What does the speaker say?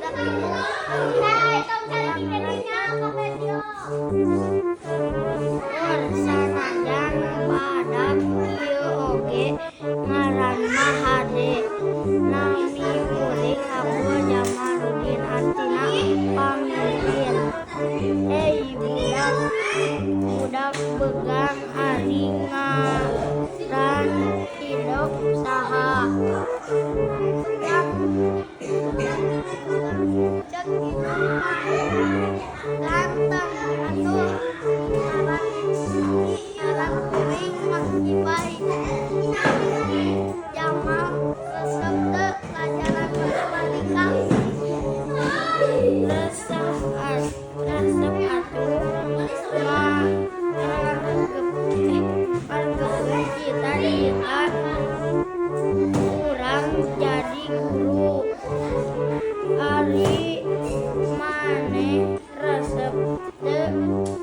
Ur, sanajan badag kieu oge ngaran mah hade. Nami kuring Abdul Jamaludin, artina pamimpin. Ey budak, budak begang, ari ngaran indok saha? Cek indung mah ganteng atuh, ngaran kuring mah Ibay. Jamal resep teu pelajaran matematika? Resep atuh, ngaregepkeun cita-cita urang jadi guru. Ari maneh resep teu?